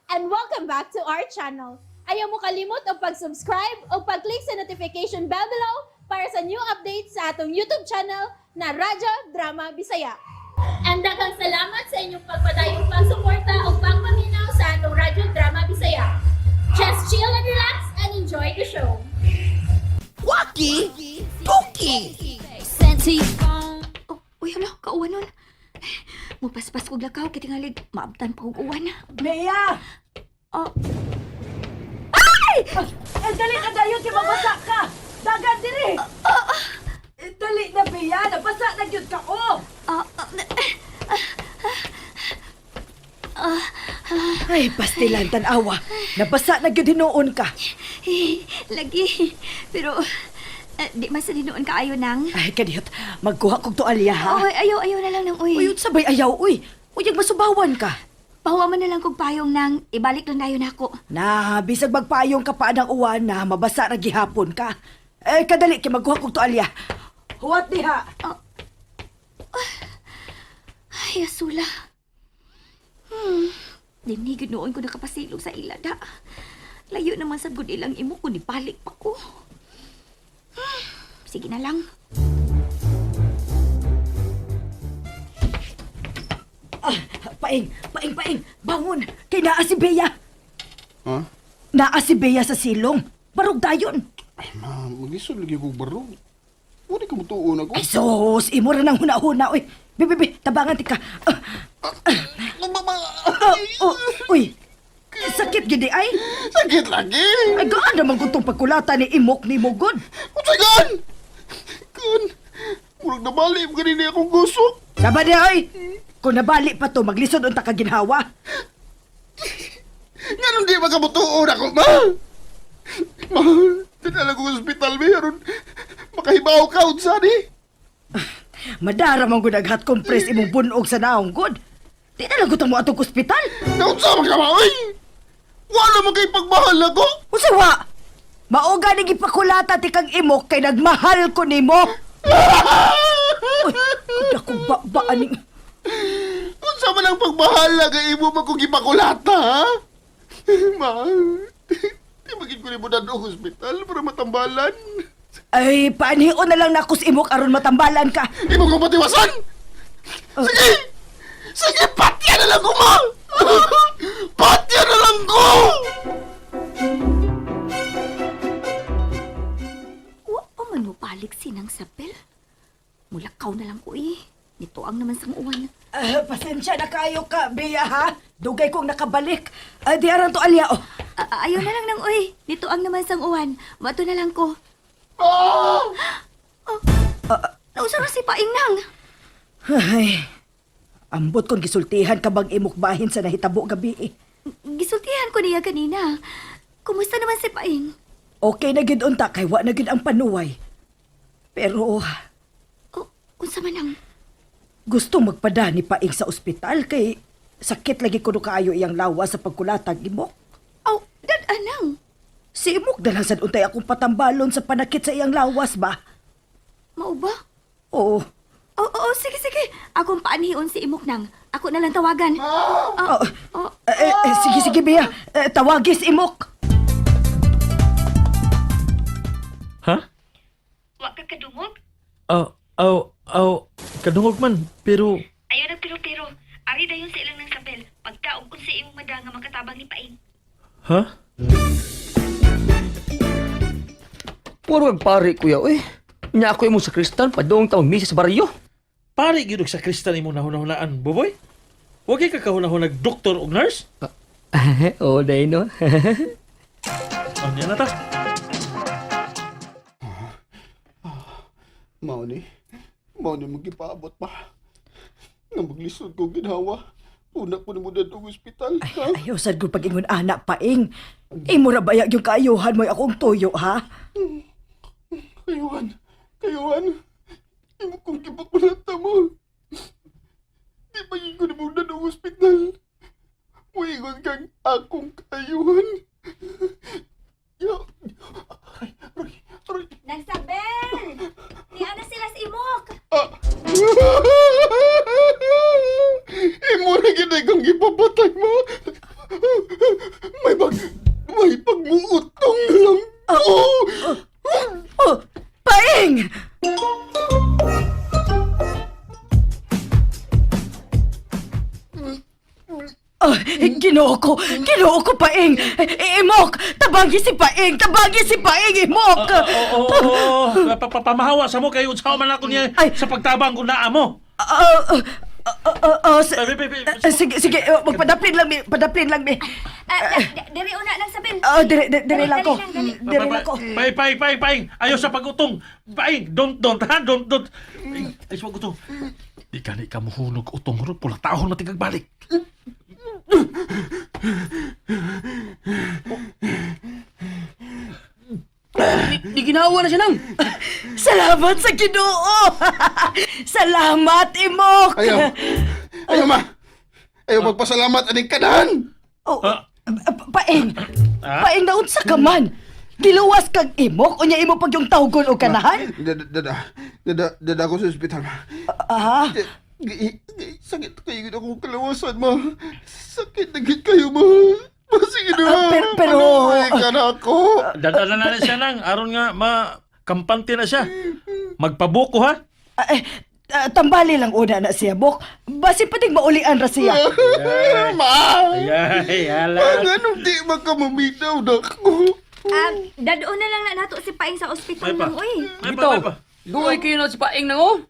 And welcome back to our channel. Ayaw mo kalimot og pag-subscribe o pag-click sa notification bell below para sa new updates sa atong YouTube channel na Radyo Drama Bisaya. And daghang salamat sa inyong pagpadayong pagsuporta o pagpaminaw sa atong Radyo Drama Bisaya. Just chill and relax and enjoy the show. Waki Tuki! Sent to your phone. Oh, uy, hala, kauwan nun. Mupaspas kog lakaw, kay tingalig, maabtan pa kog uwan. Bea! Oh, Eh, dali na dayon kay mabasa ka! Dagan diri! Eh, dali na, Bea! Nabasa na gyud ka, oh! ah, ah, Ay, pastilan, tanawa. Nabasa na gyud hinuon ka. eh, lagi. Pero, di man sa dinuon kaayo nang. Ay, kadiyot. Magkuha kog tualya, ha? Oy, ayaw, ayaw na lang nang, uy. Uy, sabay ayaw, uy. Uy, masubawan ka. Pahuwa man na lang kog payong nang, ibalik lang dayon nako. Na, bisag magpayong ka pa ng uwan na, mabasa ra gihapon ka. Eh, kadali kay magkuha kog tualya. Huwat diha. Ay, asula. Dinigid noon ko nakapasilong sa ilada. Layo naman sa gud ilang imo kun ibalik pa ko. Sige na lang. Ah, paing, paing, paing. Bangon. Kay naa si Bea. Ha? Naa si Bea sa silong. Barog dayon. Ay, ma, mag-isod lagi kong barog. Wala ka mutuon ako. Ay, sus! Imo ra nang huna-huna, uy. Bi, bi, bi, tabangan tika. Ah, ah, oh, uy. Sakit gid di ay. Sakit lagi! Ay, gaan naman ko tong pagkulata ni Imok ni Mugod. Unsay gaan! Gaan! Murag nabali mo kanina akong gusok. Saba di ay. Kung nabali pa to, maglisod unta ka ginhawa. Nga di makamutuon ako, ma! Ma, dinala ko sa ospital, mi. Aron, makahibaw ka, unsa ni? Madara man gud hot compress imong bunog sa naong gud. Di na lang ko mo atong ospital. Naunsa man ka, ma, oy! Wala man kay pagmahal ako! Unsa wa? Mao gani gipakulata ti kang imok kay nagmahal ko nimo. Uy, kuda ko ba ba aning Unsa man ang pagbahala kay imo man kong gipakulata, ha? Ma, di magin ko nimo dadong ospital para matambalan. Ay, paanhion na lang nako sa imok aron matambalan ka. Imo ko patiwasan! Sige! Sige, patya na lang ko, ma! Patya na lang ko! Wa pa man mo balik sinang sapel. Mulakaw na lang ko eh. Nito ang naman sang uwan. Ah, pasensya na kayo ka, Bea, ha? Dugay kong nakabalik. Ah, di aran to alya, oh. Ah, ah, ayaw na lang nang uy. Nito ang naman sang uwan. Mato na lang ko. Ah! Oh, nausa na si Paing nang. Ay, ambot kong gisultihan ka bang imok bahin sa nahitabo gabi, eh. Gisultihan ko niya kanina. Kumusta naman si Paing? Okay na gid unta kay wa na gid ang panuway. Pero Oh, unsa man ang gusto magpada ni Paing sa ospital kay sakit lagi kuno kaayo iyang lawa sa pagkulatag imok. Oh, dad anang. Si imok na lang sad untay akong patambalon sa panakit sa iyang lawas ba? Mao ba? Oo. Oo, oh, sige, sige. Akong paanhion si Imok nang. Ako na lang tawagan. Oh, Oh, eh, eh, sige, sige, Bea. Eh, tawagis imok. Ha? Wa ka kadungog? Aw, aw, aw, kadungog man, pero Ayaw nagpiro-piro. Ari dayon sa ilang ng sabel. Pagtaog unsa imong mada nga makatabang ni Paing. ha? Puro kag pare, kuya, uy. Nya ako imong sakristan, padung ta magmisa sa baryo. Pare gyud og sakristan imong nahunahunaan, buboy. Wa kay kakahunahunag doktor og nurse? Oo, day no. Ano na ta? Mao ni, mao ni magipaabot pa. Nga maglisod ko ginhawa. Una ko nimo dadong ospital, ha? Ayaw sad ko pag-ingon ana paing. Imo ra bayag yung kaayuhan mo akong tuyo ha. Kayuhan, kayuhan. Imo kong gipakulata mo. Di ba yun ko nimo dadong ospital? Muingon kang akong kayuhan. Yo, aray, aray, aray. Nang sabel! Niya na sila si Imok! Ah. Imo na gid kong gipapatay mo. Oh, Ginoo ko, Ginoo ko, Paing. Imok, tabagi si Paing, tabagi si Paing, Imok. Oo, oo, oo. Pamahawa sa mo kay unsa man ako niya Ay. sa pagtabang kung naa mo. Ah, ah, ah, ah, ah, Ay, be, be, be. Sige, sige, magpadaplin lang mi, padaplin lang mi. Ah, diri una lang sabil. Ah, dire, dire, dire lang ko. Dali lang, dali. Dire lang ko. Paing, paing, paing, paing. Ayaw sa pag-utong. Paing, don't, ha? Don't. Paing, Ay, sa pag-utong. Di ka ni ka muhunog utong ron. Pula taon na tingag balik. Di ginawa na siya nang. Salamat sa Ginoo. Salamat, Imok. Ayaw. Ayaw, ma. Ayaw magpasalamat aning kanahan. Oh, Ah. Paing. Ah? Paing naunsa ka man. Giluwas kag imok unya imo pag yung tawgon og kanahan. Dada, dada, dada, dada ako sa ospital, ma. Ah, Sakit kayo gid akong kalawasan, ma. Sakit na gid kayo, ma. Ma, sige na. Ah, pero- Paluoy ka na ako. Dadala na na siya nang. Aron nga, ma, kampante na siya. Magpabuko, ha? eh, tambali lang una na siya, Bok. Basi pating maulian ra siya. Ma! Ay, ala. Anong di makamamitaw na ako? Dadoon na lang na nato si Paing sa ospital Ay pa. nang uy. Ay pa, ay pa. Duoy kayo na si Paing nang oh.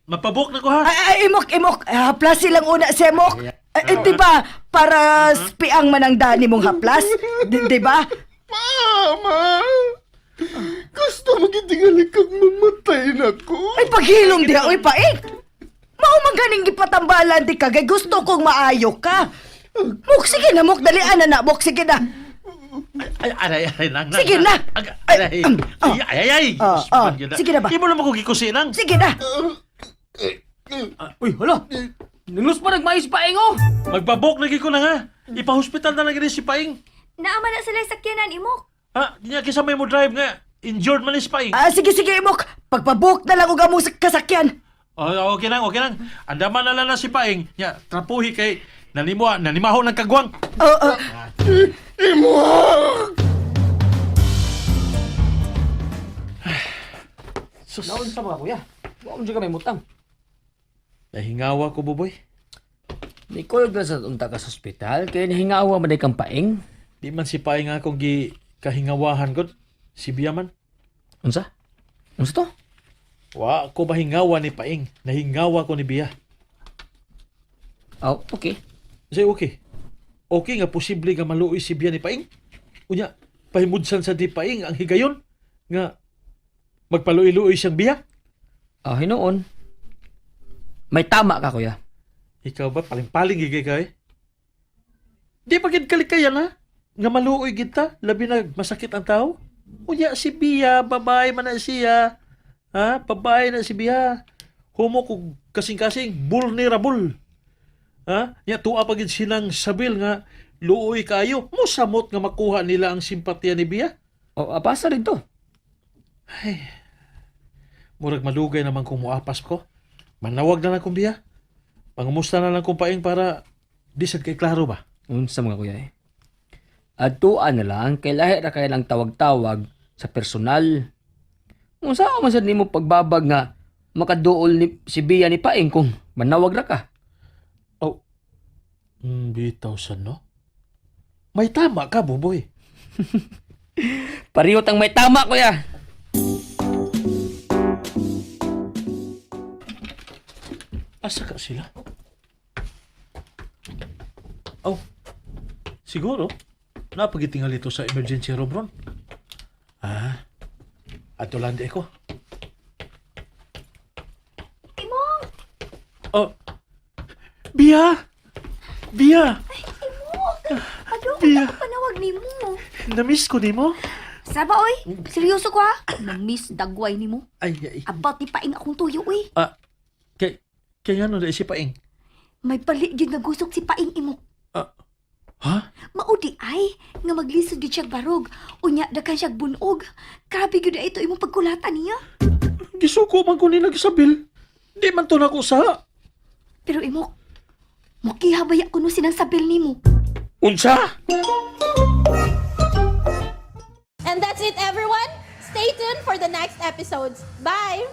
Mapabok na ko, ha? Ay, ay, imok, imok. Haplasi lang una siya, Mok. Eh, di ba, para spiang man ang dani mong haplas? Di ba? Mama! Gusto mo gitingali kang mamatay na ko. Ay, paghilom diha, oy, paing. Mao man ganing gipatambalan di ka, kay gusto kong maayo ka. Mok, sige na, Mok, dalian na na, Mok, sige na. Ay, aray, aray, nang, nang. Sige na. Ag- Ay, Aray, ah. ay, ay, ay. Ah, ah. Yun Sige na ba? Imo naman ko gikusi, nang. Sige na. Uy, hala. Nanglos pa nagmais Paing oh. Magpabok lagi ko na nga. Ipa-hospital na lang gini si Paing. Naama na sila sakyanan imok. Ha? Di niya kisa may mo drive nga. Injured man ni si Paing. Ah, sige, sige, Imok. Pagpabook na lang og among kasakyan. Oh, okay lang, okay lang. Andaman na lang na si Paing. Nya, trapuhi kay nanimuha, nanimaho ng kagwang. Oh, oh. Imuhak! Sus. Naon sa mga kuya. Wa mo kami mutang. Nahingawa ko, Buboy. Ni kuyog na sa unta ka sa ospital kay nahingawa man day kang Paing. Di man si Paing akong gi kahingawahan god. Si Bia man. Unsa? Unsa to? Wa ko mahingawa ni Paing. Nahingawa ko ni Bia. Oh, okay. Say okay. Okay nga posible nga maluoy si Bia ni Paing. Unya, pahimudsan sa di Paing ang higayon nga magpaluoy-luoy siyang Bia. Ah, hinuon. May tama ka kuya. Ikaw ba paling-paling gigay ka eh? Di pa gid kalikayan ha? Nga maluoy gid ta, labi na masakit ang tao. Unya si Bia, babae man na siya. Ha? Babae na si Bia. Humo kog kasing-kasing vulnerable. Ha? Nya tuwa pa gid silang sabil nga luoy kayo. Musamot nga makuha nila ang simpatiya ni Bia. Oh, apasa rin to. Murag malugay naman kung muapas ko. Manawag na lang kong Bia. Pangumusta na lang kong paing para di sad kay klaro ba? Unsa mga kuya eh. Adtuan na lang kay lahi ra kay lang tawag-tawag sa personal. Unsa man sad nimo pagbabag nga makaduol ni si Bia ni Paing kung manawag ra ka. Oh. Bitaw sa no? May tama ka, Buboy. Pareho tang may tama kuya. Asa ka sila? Oh, siguro. Napagitingal ito sa emergency room ron. Ah, ato lang di ko. Imok! Oh, Bia! Bia! Imok! Ano Bia. ko panawag nimo? Namiss ko nimo. Saba oy, seryoso ko ha? Namiss dagway nimo. Ay, ay. About ni Paing akong tuyo uy. Ah, kay, kay ano na si Paing? May bali gyud nga gusok si Paing imok. Ah, ha? Maudi ay nga maglisod gyud siyag barog. Unya daghan siyag bunog. Grabe gyud na ito imong pagkulatan niya. Gisuko man ko ni nagsabil. Di man to nako sa. Pero imok, mukihabaya kuno sinang sabil nimo. Unsa? And that's it, everyone. Stay tuned for the next episodes. Bye!